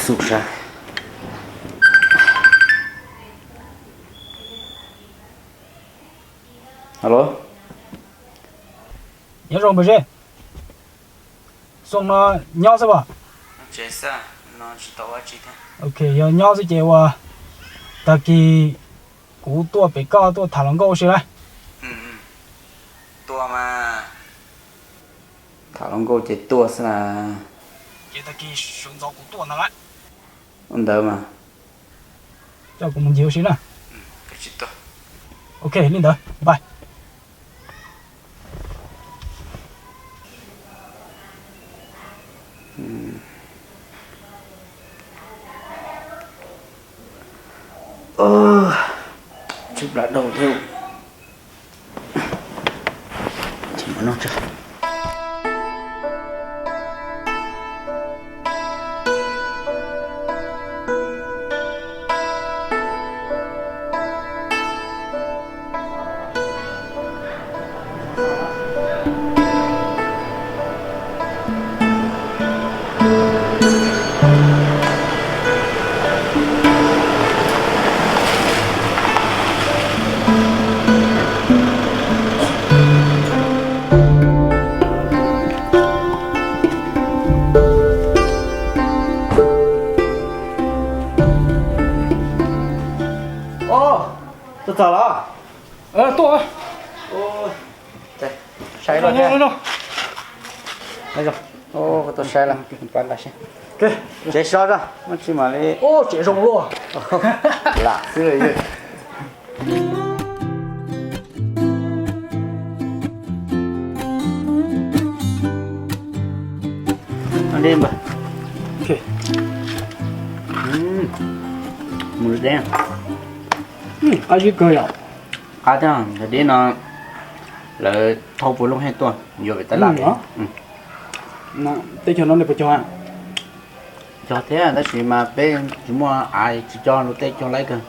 Xub sab. Alo. Nyob zoo npawg Zeb. Xyoo no nyob xwb as? Ok, yog nyob xwb ces ua tag kis kuv tuaj pem koj tuaj tham hluas nkauj ua si lauj. Tua mas. Tham hluas nkauj ces tuaj xwb las. Ces tag kis sawv ntxov kuv tuaj ntag lauj. Ua ntawd mas. Coj kuv mus ncig ua si na. Ok, li ntawd, bye. Tsw plab dau thiab. Tuaj txog los? Tuaj. Saib los thiab. Tuaj saib los. Tsev so tso, muaj tsis mam li. Tsev zoo luaj. Lam xwb. Mus deb. Qab zib kawg yom. Qab thiab, cov dib no lawv thauj puas looj hej tuaj yuav pem tab laj. Teb chaws no nws puas cog? Cog thiab tab sis mas peb tsis muaj av tsis cog luag tej cog laib kawg.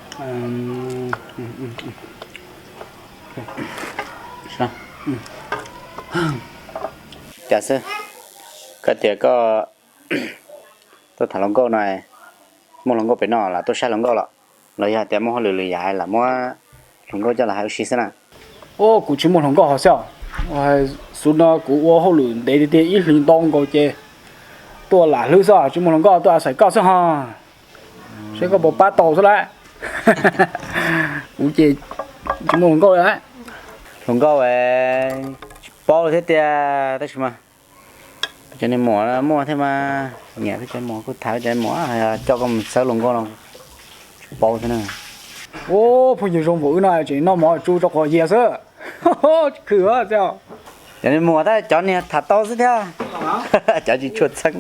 Cas xwb, koj tias koj tuaj tham hluas nkauj no, muaj hluas nkauj pem no los tuaj saib hluas nkauj los, los yog tias muaj hauj lwm lwm yam lam muab hluas nkauj coj los hais ua si xwb na? Kuv tsis muaj hluas nkauj hauv xwb os. Xub no kuv ua hauj lwm ntev tiag tiag ib hlis ntau nkaus ces tuaj lam hlwb xwb, tsis muaj hluas nkauj, tuaj a xais koj xwb ho. Seb koj puas pab tau xwb lauj. Kuv ces tsis muaj hluas nkauj li. Hluas nkauj tsis paub thiab tiag tab sis mas cov niag muam muaj thiab mas, nyiam peb cov muam kuj tham peb cov muam, coj koj mus txhawb hluas nkauj no tsis paub thiab na. Ua phooj ywg zoo npaum wb no tseem noj mov tsu rau qhov yias xwb. Khwm xwb. Cov niag muam tab cov niag tham tau xwb thiab, cov tsis tshua txheeb.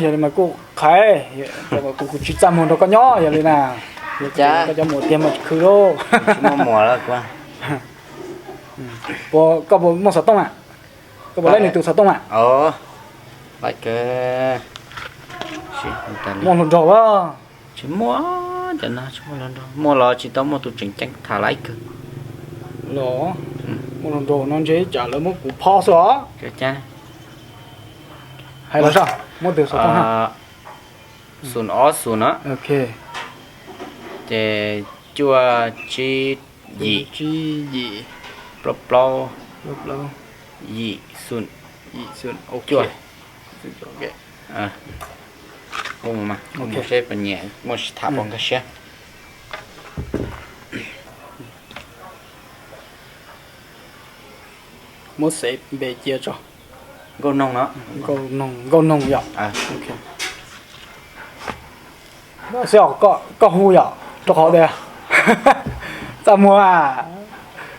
Yog li mas kuj qhaiv, kuv tsis txaj muag nrog koj nyob yog li na. Koj cov muam tiag mas tsis khwm lauj. Tsis muaj muam lawm. Puas koj puas muaj xov tooj a? Koj puas laib nws tus xov tooj a? Muaj hluas nraug a? Tsis muaj, cov no tsis muaj hluas nraug, muaj los tsis tau muaj tus tseem ceeb tham laib kawg. Los, muaj hluas nraug no ntshe tsam lawv muab kuv phob xwb os. Hais los saib, muab tus xov tooj na. Xum ob xum na. Ces cuaj tsib yim, plaub plaub yim xum cuaj. Mus seb puas nyiam, muaj tsis tham puas nkag siab. Muab xev npe cia tso. Nkauj Noog no. Nkauj Noog yom. Xwb os, koj hu yom, rau qhov tias txaj muag,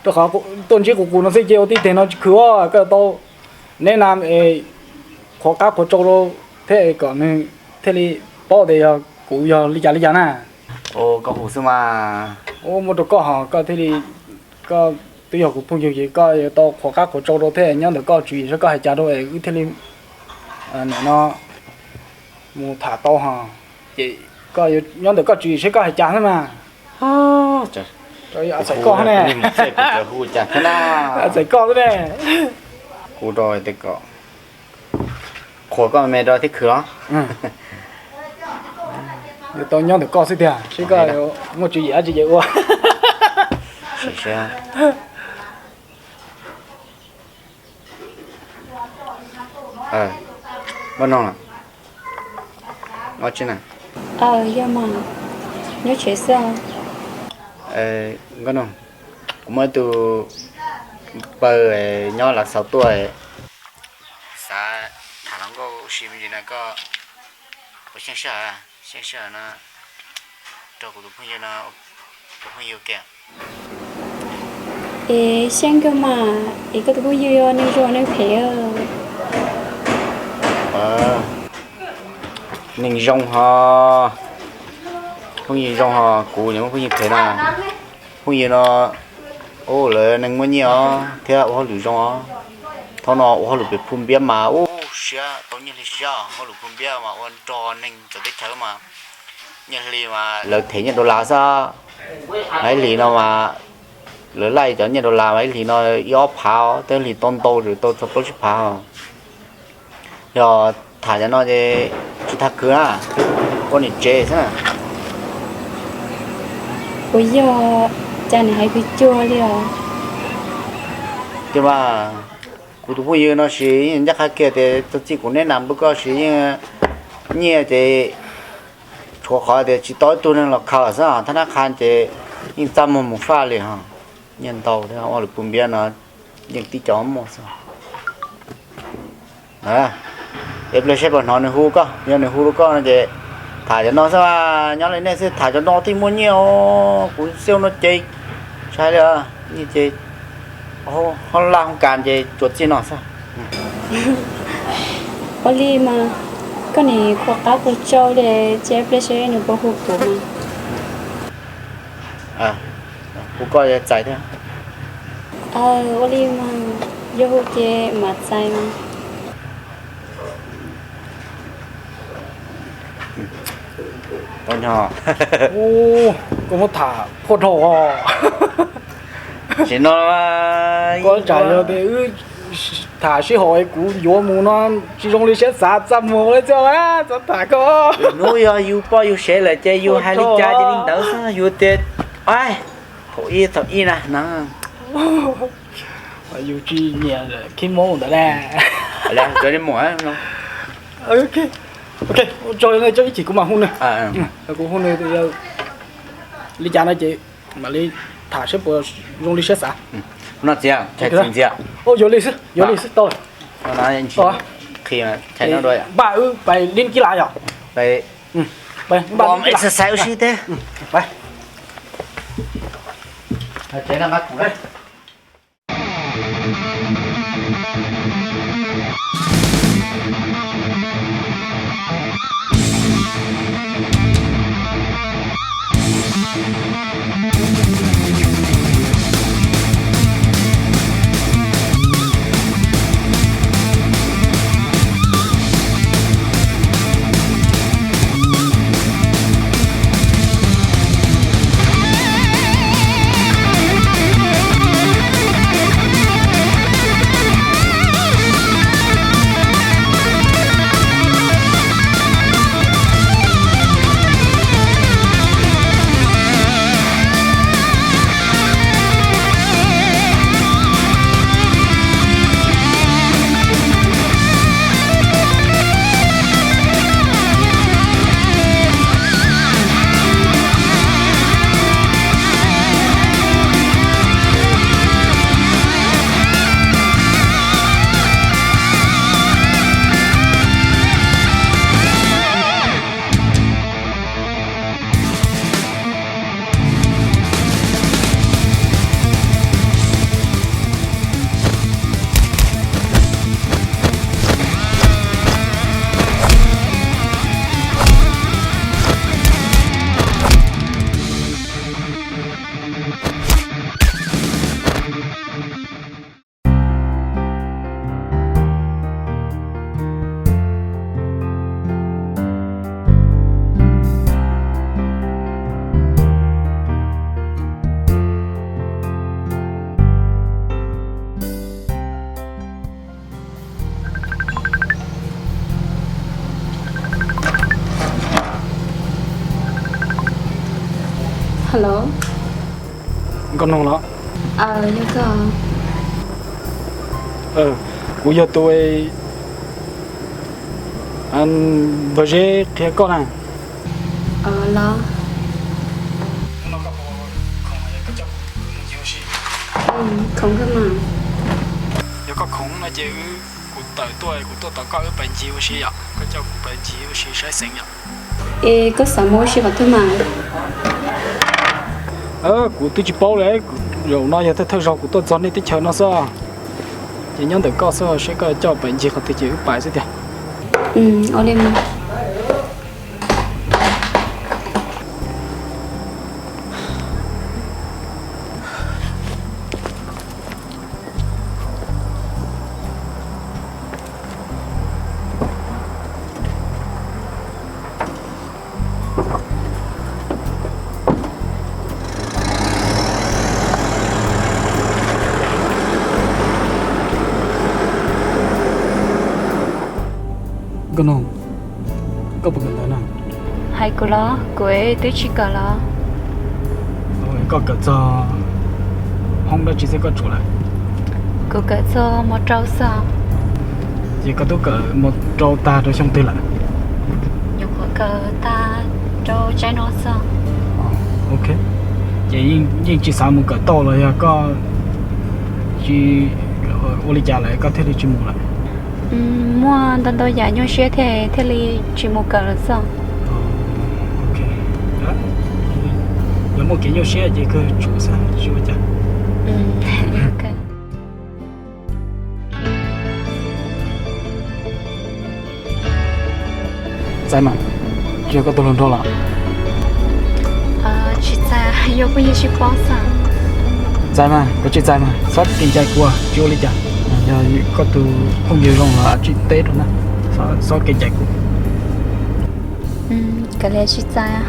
rau qhov tuaj ntsib qus qus no xwb ces ua tib teg no tsis khwv os, koj tau neb na es qhuav qab qhuav tsau rau thiab kom nws thiaj li paub tias yog kuv yog li cas li cas na. Koj hu xwb mas. Muab rau koj ho koj thiaj li, koj twb yog kuv phooj ywg ces koj yuav tau qhuav qab qhuav tsau rau thiab nyob ntawm koj tswv yim saib koj hais cas rau es wb thiaj li nim no mus tham tau ho. Ces koj nyob ntawm koj tswv yim saib koj hais cas xwb mas. Txais koj ne. Txais koj xwb ne. Ua rau tej ko qhuas koj me rau thiab khwv los. Yuav tau nyob ntawm koj xwb tiag, seb koj muaj tswv yim dab tsi ces ua. Nkauj Noog, nyob tsev xwb. Nkauj Noog, kuv muaj ib tug pawg nyob Lav Xaus tuaj, xav tham hluas nkauj ua si me ntsis no, koj puas xyeej sij hawm, xyeej sij hawm no rau kuv tus phooj ywg no, tus phooj ywg kiag. Es xyeej kawg mas, es koj tus phooj ywg yog neeg zoo neeg phem? Neeg zoo ho, phooj ywg zoo ho, kuv muaj phooj ywg phem na. Phooj ywg no, ub, lawv neeg muaj nyiaj os thiab ua hauj lwm zoo os. Thaum no ua hauj lwm pem Phu Npiab mas ub siab tau nyiaj hli siab, hauj lwm Phu Npiab mas ua nrog neeg txawv teb chaws mas nyiaj hli mas lawv them nyiaj dollar xwb. Ib hlis no mas lawv laij cov nyiaj dollar mas ib hlis no ib ob phav, tej hlis tau ntau tsis tau txog plaub tsib phav. Yog tham cov no ces tsis tham khwv na, ua niam tsev xwb. Puas yog, cas nws hais pes cuag li os? Tiag mas, kuv tus phooj ywg no sis yeej ncaj qha kiag tias txog txij kuv neb nas npawg koj sis yeej nyiaj ces tshuav qhov tias tsis tau ib tug neeg los khaws xwb, thab nab qha ces yeej txaj muag mus faj li ho. Nyiaj ntau thiab ua lwm Phu Npiab no yeej tib co muaj xwb. Es pliag seb puas hnov nws hu koj, yog nws hu rau koj no ces tham cov no xwb, nyob li nej xwb tham cov no thiaj muaj nyiaj os, kuv xiab no ces tsis hais li, nyiaj ces hoob laj hoob kas ces tsuas txij no xwb. Ua li mas, koj nim khuam qab khuam tsau li, cia ib pliag seb nws puas hu kuv mas. Hu koj txais thiab. Ua li mas, yog hu ces mam txais mas. Koj muab tham phuaj dhau os. Tsis no, koj tsam yog tias wb tham sib haum kuv yuav mus no tsis zoo li siab xav, txaj muag ua li txog txhob tham koj. Hnub yog yus poj yus sev lawm ces yus hais li cas ces li ntawd xwb, yus tias thaum ib thaum ib na no. Yus tsis nyiam khib mob ntawd na. Cov li mus. Ok, ua tsaug, ib chim kuv mam hu nws. Kuv hu nws li cas no ces mam li tham seb puas zoo li siab xav. No txiv, ntxias. Yuav li xwb, yuav li xwb tau. Npaj wb pais lib kib lam yom. Npaj exercise ua si teb. Hello. Nkauj Noog los? Yog koj. Kuv yog tus npawg Zeb qhia koj na. Los. Khoom kawg mas. Yog koj khoom no ces wb, kuv tawm tuaj, kuv tuaj tos koj wb pais ncig ua si yom, koj coj kuv pais ncig ua si saib xeev yom. Es koj xav mus ua si qhov twg mas? Kuv twb tsis paub li, zaum no yog thawj thawj zaug kuv tuaj txog nej teb chaws no xwb, ces nyob ntawm koj xwb, seb koj coj pais ncig qhov twg ces wb pais xwb tiag. Ua li mas. Nkauj Noog, koj puas kawm ntawv na? Hais kuv los? Kuv twb tsis kawm los. Koj kawm txog hoob dab tsi xwb koj tsum lawm? Kuv kawm txog mos rau xwb. Ces koj twb kawm mos rau tag rau xyoo twg lawm? Nyuam qhuav kawm tag rau tsaib no xwb. Ok, ces yeej tsis xav mus kawm tau los yog koj tsis ua li cas lawm koj thiaj li tsis mus lawm? Muaj ntau ntau yam nyuaj siab thiaj thiaj li tsis mus kawm lawm xwb. Yog muaj kev nyuaj siab ces kawg tsum xwb tsis ua cas. Txais mas, tsis yog koj tus hluas nraug los? Tsis txais, yog phooj ywg sib paub xwb. Txais mas, koj tsis txais mas, txhob kev cai kuv, tsis ua li cas. Yog koj tus phooj ywg zoo los tsis teb rau na, txhob kev cai kuv. Kav liam tsis txais.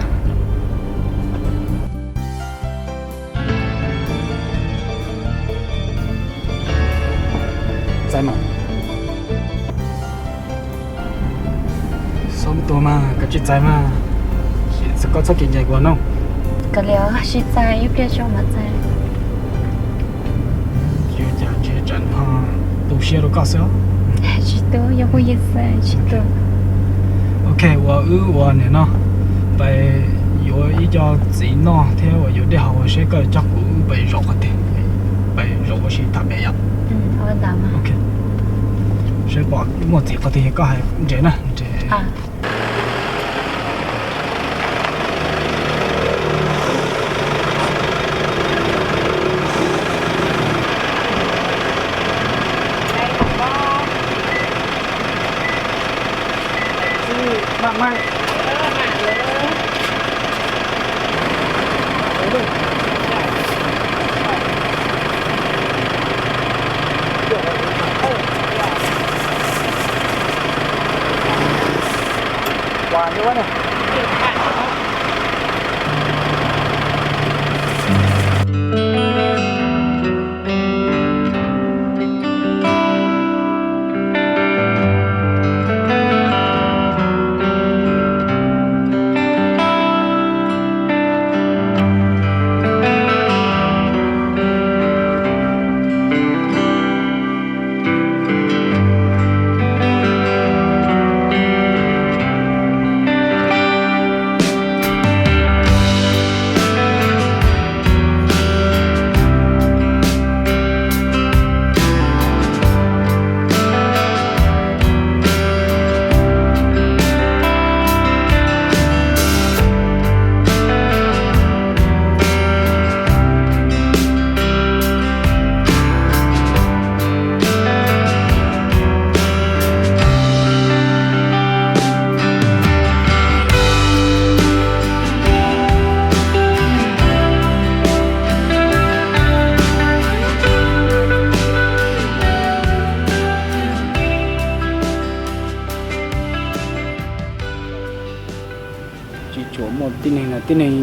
Txais mas. Txhob tuag mas, koj tsis txais mas. Koj txhob kev cai kuv no. Kav liam tsis txais, ib pliag tso mam txais. Tsis ua cas, tsis tsam no tu siab rau koj xwb. Tsis tu, yog phooj ywg xwb tsis tu. Ok, ua wb ua nim no pais yuav ib co txiv noj thiab ua yuav dej haus seb koj coj kuv wb pais zaum qhov twg, pais zaum ua si tham pem yom. Ok, seb pom muaj txiv qhov twg koj hais nres na, nres. Tsis tshua muaj tib neeg, tib neeg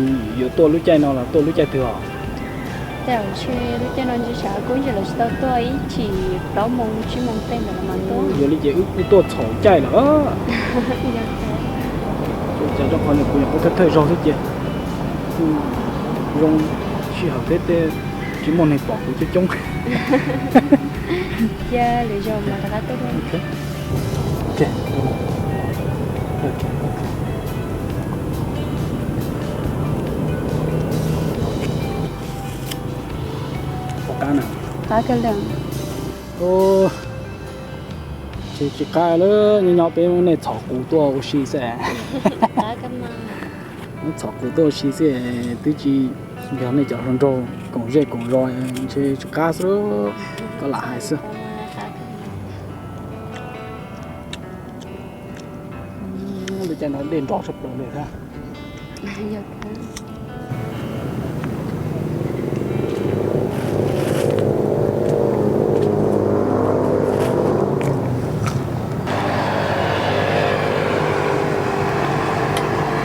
yuav tuaj lub caij no los tuaj lub caij twg os? Tej zaum ntshe lub caij no ntshe tshav kub ntshe lawv tsis tau tuaj, ib chim plaub moos tsib moos tej ntawd los mas tuaj. Yog li ces wb kuj tuaj txhaum caij lawm. Cas rau qhov no kuv nyuam qhuav thawj thawj zaug xwb ces kuj Zoo sij hawm thiab tej tsis muaj neeg pom kuv coob coob. Cia lwm zaus mas rov qab tuaj dua. Ok. Ok, ok. Qab na. Qab kawg li. Tsis, tsis qab li, nyob nyob peb muab nej txhom qus tuaj ua si xwb. Qab kawg mas. Muab txhom qus tuaj ua si xwb, twb tsis yog nej cov hluas nraug koom zej koom zos, ntshe tsis qab xwb, koj lam hais xwb. Li cas no dej nrov tshaj plaws li thiab.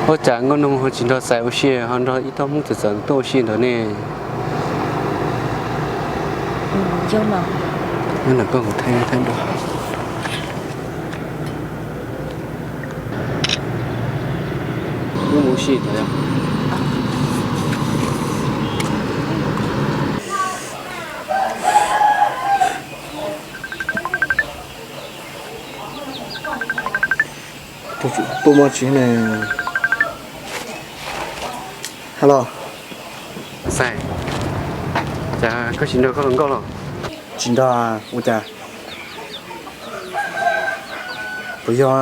Ua cas Nkauj Noog ho tsis nrog Xais ua si, ho nrog ib tug Hmoob txawm txawm tuaj ua si ntawd ne? Nyob ntawm koj kuv thaij thaij duab. Wb mus ua si tod yom. Tuaj muaj tsis ne. Hello. Xais, cas koj tsis nrog koj hluas nkauj los? Tsis nrog, ua cas? Puas yog?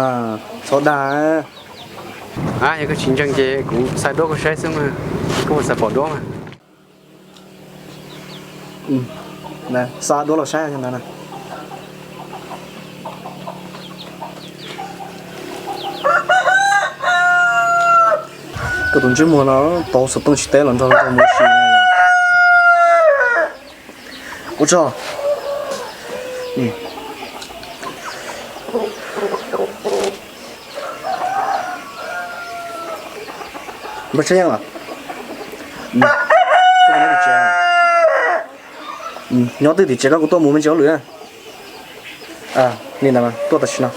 Txhob dag. Yog koj tsis ntseeg ces kuv xa duab koj saib xwb mas, koj puas xav pom duab mas? Xa duab los saib ntawd na. Koj tus ntsej muag no tau xov tooj tsis teb los nrog mus ua si. Ua tsaug. Npawg Tshaj Yeej los? Nyob twj tim tsev, koj kuv tuaj mus me ntsis hauj lwm na. Li ntawd mas tuaj tam sim no.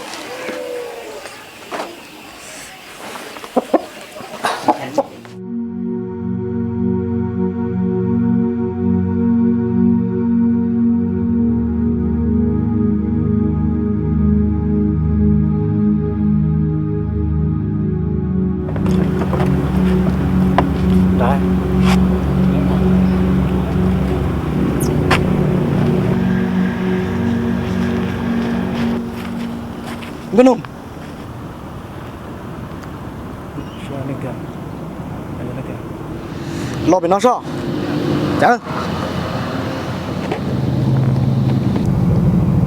Nkauj Noog, los pem no sob.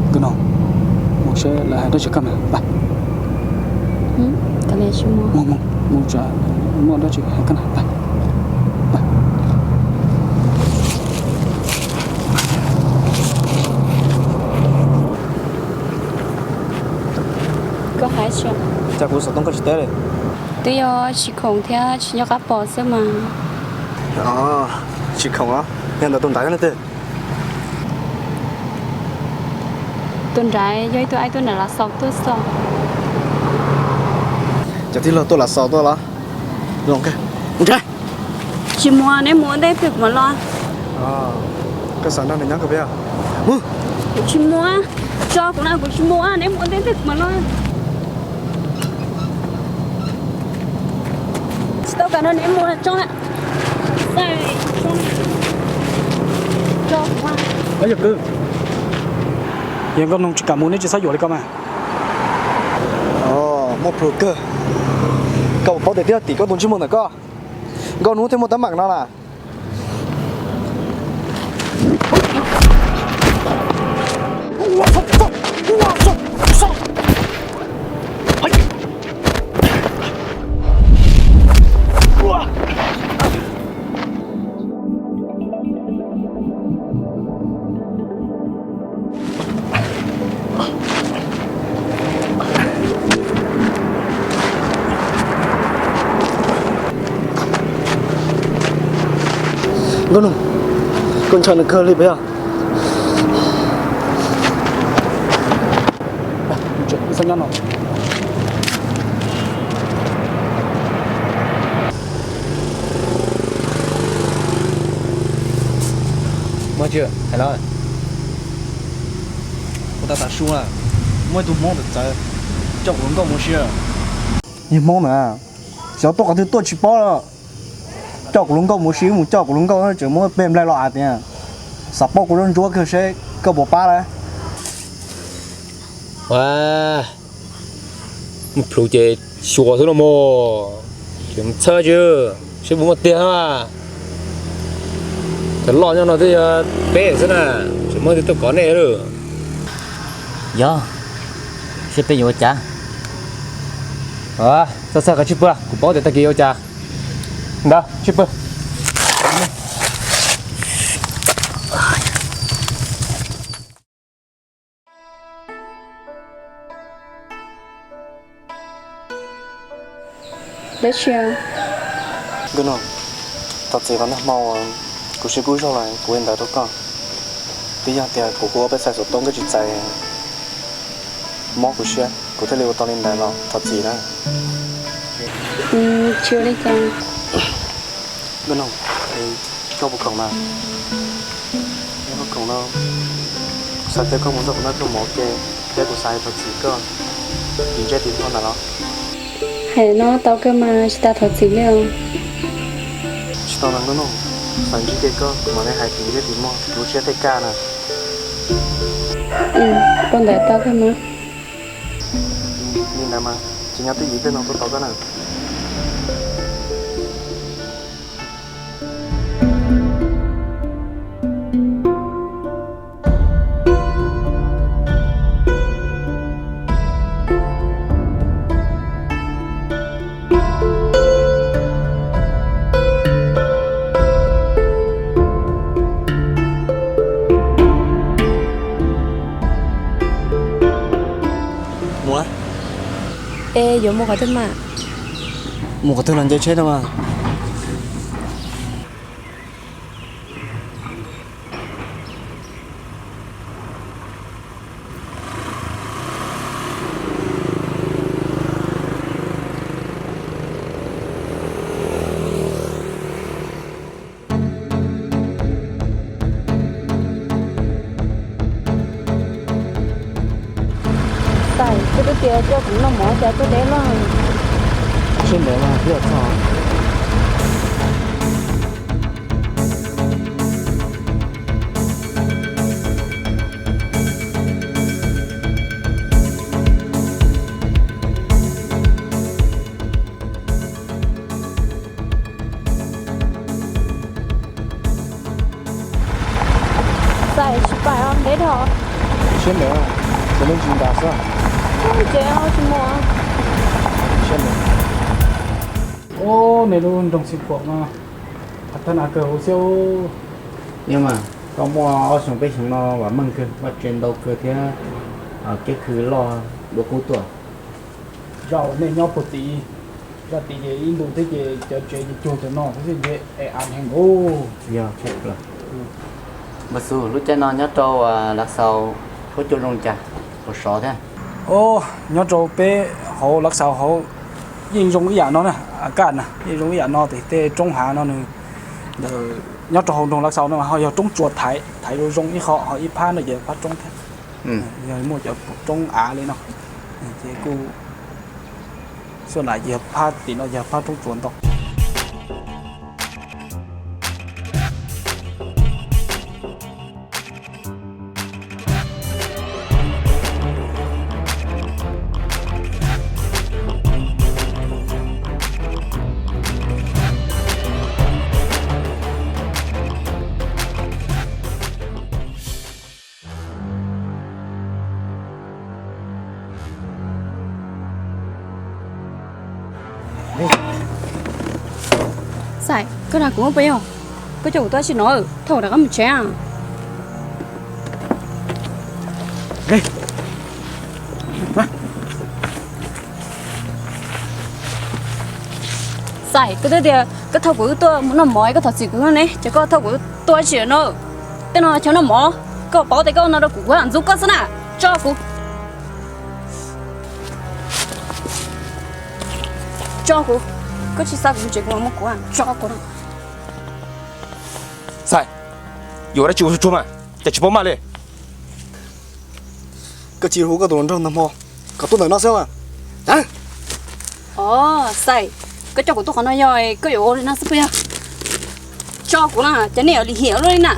Nkauj Noog, mus saib lawv hais dab tsi koj mas, pab. Mus, mus, muaj dab tsi hais koj na, pab, pab. Koj hais, cas kuv xov tooj koj tsis teb li? Twb yog tsis khoom thiab tsis nco qab pom xwb mas. Tsis khoom os, yog ntawd tus nrad yog leej twg? Tus nrad yog ib tug aib tuaj nram Lav Xaus tuaj xwb. Cov tij laug tuaj Lav Xaus tuaj los? Nrad, tsis mus, neb mus ua ntej twg kuv mam los. Koj xav nrog nws nyob kawg peb? Kuv tsis mus, tso kuv na, kuv tsis mus, neb mus ua ntej twg kuv mam los. Tsis tau kam nrog neb mus tso. Yog Nkauj Noog tsis kam mus, neb tsis txhob yuam li ko mas. Muaj plhus kawg. Koj puas paub tias twb yog tim koj tus ntsej muag ntawm koj, Nkauj Noog thiaj muaj teeb meem no na. Nkauj Noog, koj ntshaw nws kawg li puas yog? Nyob no. Hais los, kuv tas tas su na, muaj ib tug Hmoob txawv txawv coj kuv hluas nkauj mus ua si. Niag Hmoob na, xyov tuaj qhov twg tuaj tsis paub los coj kuv hluas nkauj mus ua si, mus coj kuv hluas nkauj tseem muab peg nplaig los av tias, xav paub kuv zaub ntsuab kawg seb koj puas pab lawm. Ua, mus plhus ces xyuas xwb los mas, ces mus txhawb tsis, seb puas muaj tiag na. Cov loj nyob no twb yog peb xwb na, tseem muaj twg tuaj kov nej lawm. Yog, seb peb yuav ua cas. Txhob txhawj, koj tsis pw, kuv paub tias tag kis yuav ua cas. Ntawd tsis pw. Dab tsi? Nkauj Nug, thov txim qhov nag hmo kuv sib kub zog lawm kuv ua li ntawd rau koj. Twb yog tias kuv hu ua peb txhais xov tooj koj tsis txais, mob kuv siab kuv thiaj li ua tau li ntawd los thov txim na. Tsis ua li cas. Nkauj Nug, koj puas khoom na? Koj khoom no, kuv xav tias koj mus txog qhov no koj mov ke, thiab kuv xav thov txim koj tim ntsej tim muag ntawm no. Hais no tau kawg mas, tsis tas thov txim li os. Tsis tau mas Nkauj Nug, xav ntsib kiag koj kuv mam li hais tim ntsej tim muag, lub siab thiaj kaj na. Ua ntawd tau kawg mas. Li ntawd mas, ces nyob twj ywm tej no tuaj tos koj na. Mus. Es yuav mus qhov twg mas? Mus qhov twg los nce tsheb no mas. Xais, koj twb tias coj kuv noj mov cas koj deb loj. Siab ntev mas thiaj txog. Xais, tsis pais os, deb dhau. Siab ntev, kuv me ntsis ntas xwb. Tsev tsis mus. Siab ntev. Ub, nej lub nroog Xib Phuam no, tag nas kawg huv xwb. Yog mas, koj muaj ob xyoo peb xyoo no vam meej kawg, vaj tse ntau kawg thiab, kiab khw loj dua qub tuaj. Zaj uas nej nyob puag tim, zaj tim ces ib ntus thiab ces cov tsev ces cuag cov no thiab xwb, nce es av heev os. Yog, Npawg Xus, lub caij no nyob rau Lav Xaus huab cua zoo cas, puas sov thiab? Os, nyob rau peb hauv Lav Xaus hauv yeej zoo ib yam no na, kaj na, yeej zoo ib yam no, tej roob hav no nws, ntawm nyob rau hauv nroog Lav Xaus no ho yog roob tsuas thaiv, thaiv zoo zoo ib qho, ho ib phab no ces phab roob thiab. Yog muaj cov roob av li no, ces kuj xuaj lais ces yog phab tim no yog phab roob tsuas ntau. Xais, koj nrog kuv mus pem yog, koj coj kuv tuaj tsis no, thauj rov qab mus tsev. Xais, koj twb tias koj thauj kuv tuaj mus noj mov, koj thov txim kuv ne, ces koj thauj kuv tuaj tsis no. Tej no chaw noj mov, koj paub tias koj no rau kuv, kuv ntxub koj xwb na. Tso kuv. Tso kuv. Koj tsis xa kuv mus tsev kuv mam muab kuv, tso kuv no. Xais, Yuav ua dab tsi ua tsuag tsuag mas, cas tsis paub maj li. Koj cia li hu koj tus hluas nraug ntawm hmo kom tuaj ntawm no xwb mas. Os, Xais, koj coj kuv tuaj qhov no yog koj yuav ua li no xwb puas yog? Tso kuv na, cas nej yuav lim hiam luaj li na.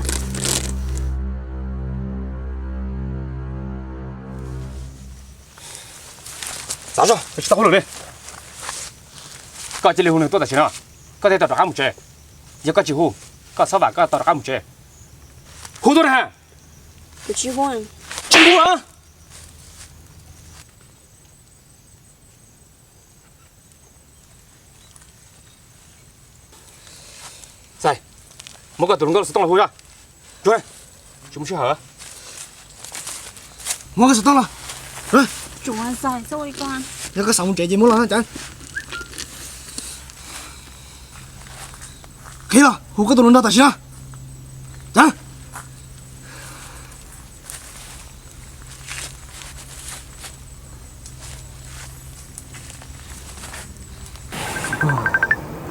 Xav zog, koj tsis tau hauj lwm li. Koj cia li hu nws tuaj tam sim no, koj thiaj tau rov qab mus tsev. Yog koj tsis hu, koj txhob vam koj tau rov qab mus tsev. Hu tuaj na. Kuv tsis hu. Tsis hu los? Xais, muab koj tus hluas nkauj xov tooj los hu zog. Tsuag, tsis muaj sij hawm. Muab koj xov tooj los. Yog koj xav mus tsev ces muab los na Cav. Qhib los, hu koj tus hluas nraug tam sim no. Cav.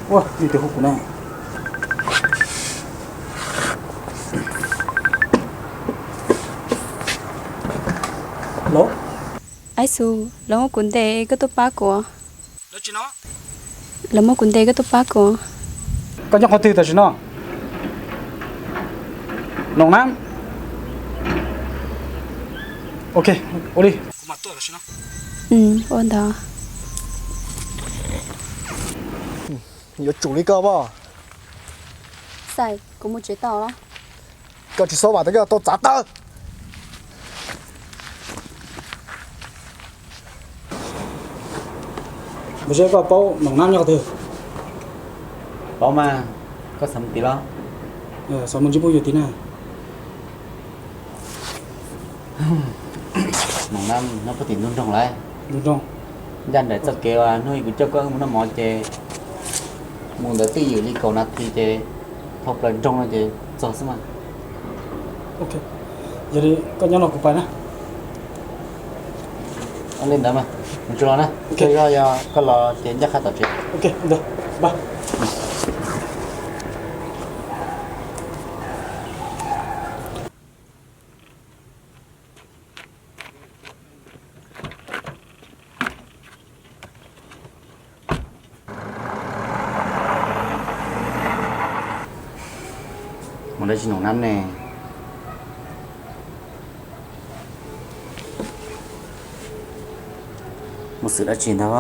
Ua, leej twg hu kuv na? Los, Ais Xus, lawv muab kuv ntes, koj tuaj pab kuv. Lawv muab kuv ntes, koj tuaj pab kuv. Koj nyob qhov twg tam sim no? Noom Nab. Ok, ua li. Ua ntawd. Yuav tsum li koj pom. Xais, kuv mus tsev tau los? Koj tsis xav vam tias koj tau txav tawv. Npawg Zeb, koj paub Noom Nab nyob qhov twg? Paub mas, koj xav mus tim los? Xav mus ntsib phooj ywg tim na. Noom Nab nyob puag tim ntug nroog lawm. Ncaj nraim txoj kev uas hnub ib kuv coj koj wb mus noj mov ces mus ntawd twj ywm li kaum nas this ces dhau plaws nroog no ces txog xwb mas. Yog li koj nyob no kuv pais na. Li ntawd mas, mus tsuag los na, yog koj los ces ncaj qha tom tsev. Mus dab tsi Noom Nab ne? Muaj xwm dab tsi ntag?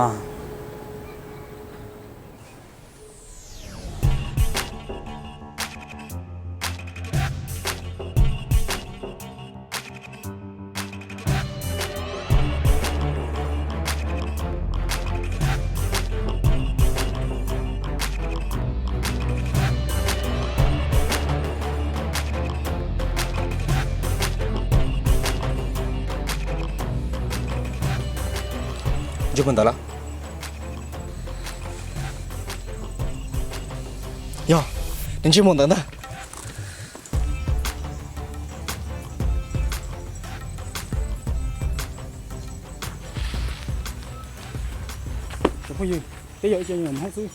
Ntsej muag ntawd los? Yog, ntsej muag ntawd ntag. Cov phooj ywg, peb yog ib co me nyuam Hmoob xwb,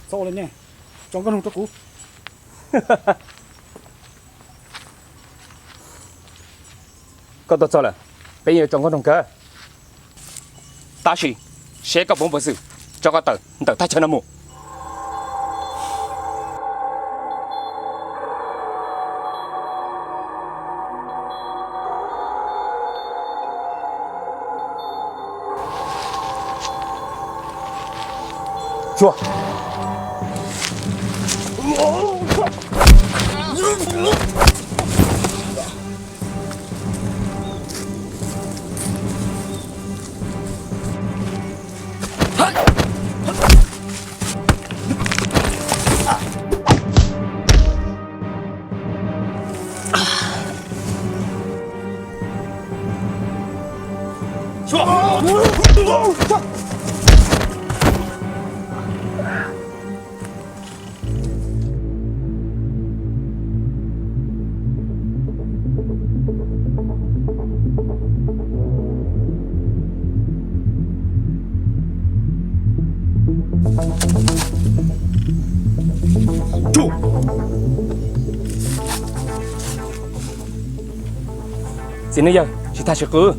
txhob ua li nej, tso nkauj nroog rau kuv. Koj tuaj txog lawm, peb yeej yuav tso nkauj nroog kawg. Tab sis seb koj puas muaj peev xwm tso koj tawm ntawm thaj chaw no mus. Tsuag. Tsuag. Txiv neej yawg, tsis tag tsis qwb.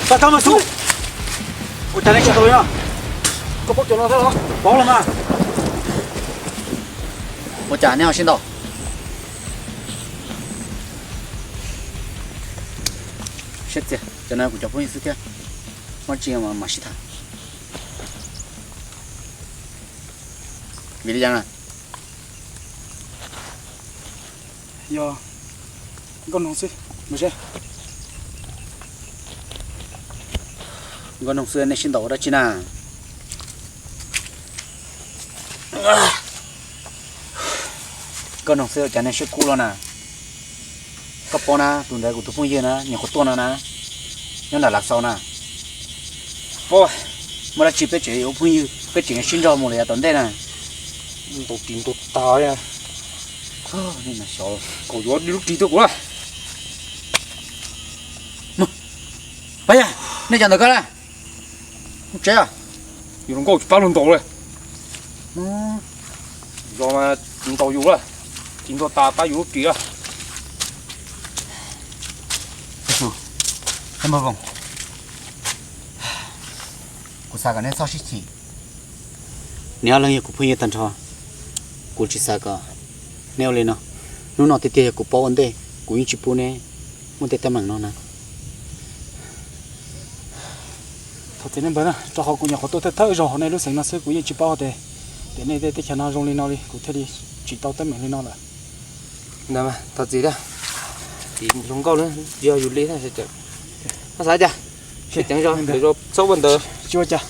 Tag tag mas xub. Ua cas nej tsis tau li no? Koj paub cov no thiab los? Paub los mas. Ua cas nej ho sib ntaus? Siab txias, cov no kuv cov phooj ywg xwb thiab. Muaj dab tsi mas mam sib tham. Vim li cas na? Yog nkauj noog xwb, mus seb. Nkauj noog xwb nej sib ntaus ua dab tsi na? Nkauj noog xwb ua cas nej siab kub los na? Koj paub na, tus ntawd kuv tus phooj ywg na, nyuam qhuav tuaj no na, nyob nram Lav Xaus na. Paub, muaj dab tsi peb tseem yuav ua phooj ywg, peb tseem yuav sib nrog mus lawm yav tom ntej na. Ntaus ris ntaus tas li. Xyov, kaum yuav di lub ris tuaj kuv na. Pab Yaj, nej cas ntawm koj na? Tsev, yus hluas nkauj tsis pab luag ntaus li. Yog mas tsis ntaus yus lawm, ris ntaus tas pab yus lub ris lawm. Kuv xav kom neb txhob sib chim. Neb ob leeg yog kuv phooj ywg tag nrho, kuv tsis xav kom neb ua li no. Hnub no tiag tiag yog kuv paub ua ntej, kuv yeej tsis pub neb muaj tej teeb meem no na. Thov txim nej npawg na, rau qhov kuv nyuam qhuav tuaj thawj thawj zaug hauv nej lub xeev no xwb, kuv yeej tsis paub tias, tias nej tej teb chaws no zoo li no li, kuv thiaj li tsim tau teeb meem li no lawm. Ntawd mas thov txim thiab. Txiv hluas nkauj na, yog yus li thiab. Koj xav cas? Sib ceev zog, txhob ua ntawd. Tsis ua cas.